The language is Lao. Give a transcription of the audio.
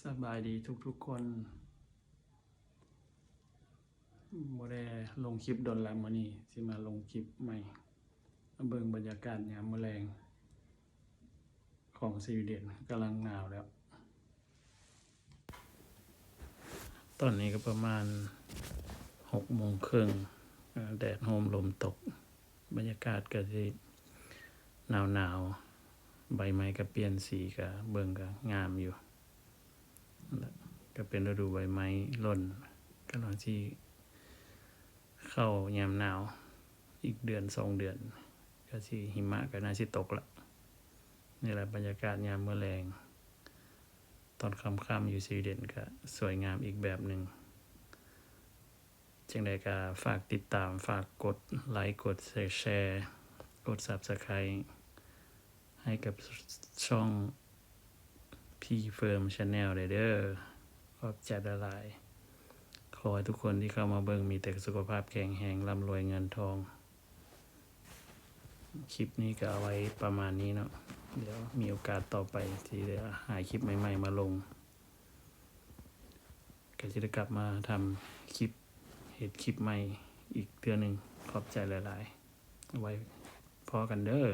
ສະບາຍດີທຸກໆຄົນ. ບໍ່ໄດ້ລົງຄລິບດົນລະ, ມື້ນີ້ຊິມາລົງຄລິບໃໝ່ ມາເບິ່ງບັນຍາກາດຍາມມື້ແລງຂອງສະວີເດັນ. ກຳລັງໜາວແລ້ວ. ຕອນນີ້ກໍປະມານຫົກໂມງເຄິ່ງ, ແດດໂຮມລົມຕົກ, ບັນຍາກາດກໍຊິໜາວໆ, ໃບໄມ້ກໍປ່ຽນສີ, ກໍເບິ່ງກໍງາມຢູ່. ແລະ ກໍເປັນລະດູໃບໄມ້ຫຼົ່ນ, ກຳລັງຊິເຂົ້າຍາມໜາວ, ອີກເດືອນສອງເດືອນ ກໍຊິ ຫິມະກໍໜ້າຊິຕົກລະ. ນີ້ແຫຼະບັນຍາກາດຍາມມື້ແລງ ຕອນຄ່ຳໆຢູ່ສະວີເດັນ ກໍສວຍງາມອີກແບບໜຶ່ງ. ຈັ່ງໃດກໍຝາກຕິດຕາມ, ຝາກກົດໄລ, ກົດແຊ, ກົດ Subscribe ໃຫ້ກັບຊ່ອງ P Firm Channel ໄດ້ເດີ້. ຂອບໃຈຫຼາຍໆ. ຂໍໃຫ້ທຸກຄົນທີ່ເຂົ້າມາເບິ່ງມີແຕ່ສຸຂະພາບແຂງແຮງ, ລ່ຳລວຍເງິນທອງ. ຄລິບນີ້ກໍເອົາໄວ້ປະມານນີ້ເນາະ. ດຽວມີໂອກາດຕໍ່ໄປທີ່ຈະຫາຄລິບໃໝ່ໆມາລົງ. ກໍຈະໄດ້ກັບມາທຳຄລິບ, ເຮັດຄລິບໃໝ່ອີກເທື່ອໜຶ່ງ. ຂອບໃຈຫຼາຍໆ. ໄວ້ພໍ້ກັນເດີ້.